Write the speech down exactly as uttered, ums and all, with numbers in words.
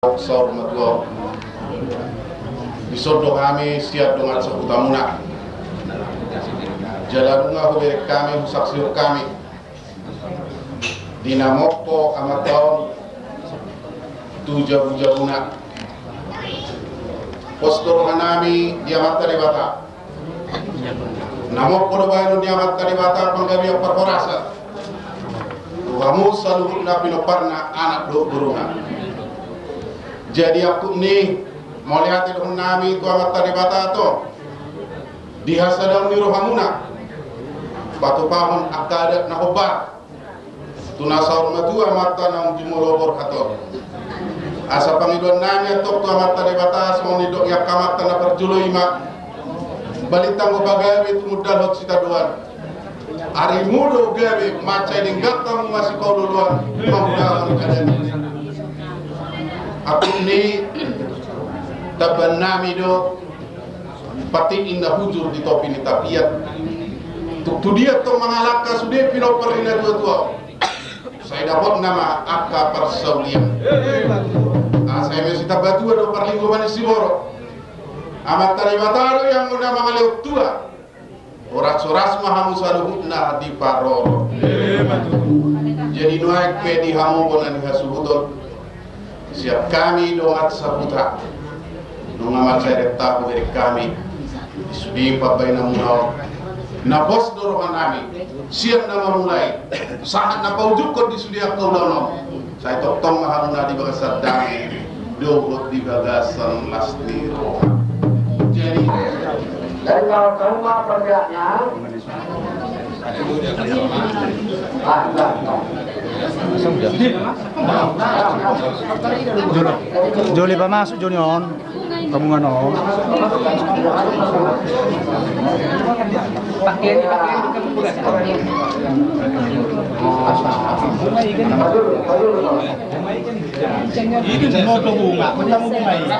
saur matua on. Dison do hami sian dongan sahutamuna. Jala nunga hubereng hami, husaksihon hami di na mompo amanta on tu jabujabuna. Pos do rohanami di Amanta Debata. Na mompo do bahenon ni Amanta Debata panggabean parhorasan tu hamu saluhutna pinomparna, anak dohot boruna. Jadi angkup ni, mauliate dohononnami tu Amanta Debata antong di hasadaon ni rohamuna, patupahon angka adat na hombar tu na saur matua amanta naung jumolo borhat on. Asa pangidoannami antong tu Amanta Debata, songon nidok ni angka amanta na parjolo i ma: Balintang do pagabe tumundalhon sitadoan. Arimu do gabe mansai denggan hamu masipaolooloan mangulahon adat. Angkup ni, tambannami do patik inna hujur di topi ni tapian. Tung tu dia tong mangalangka sude pinompar ni na tuatua on, sai dapotna ma angka parsaulian. Asa eme sitambatua do parlinggoman ni siborok, Amanta Debata do ianggo na mangalehon tua. Horas-horas ma hamu saluhutna diparorot. Jadi nuaeng pe di hamu bona ni hasuhuton, sian hami dongan sahuta, nunga mansai renta hubereng hami di sude pambahenanmuna on. Na pos do rohanami sian na mamulai sahat na paujungkon di sude angka ulaon on. Sai tongtong ma hamuna di bagasan dame dohot di bagasan las ni roha. Jadi, dari kawan-kawan ma perbeaknya. Jolo pamasuk jolo on. Kamu ngano? Itu semua bunga, kamu bunga ini.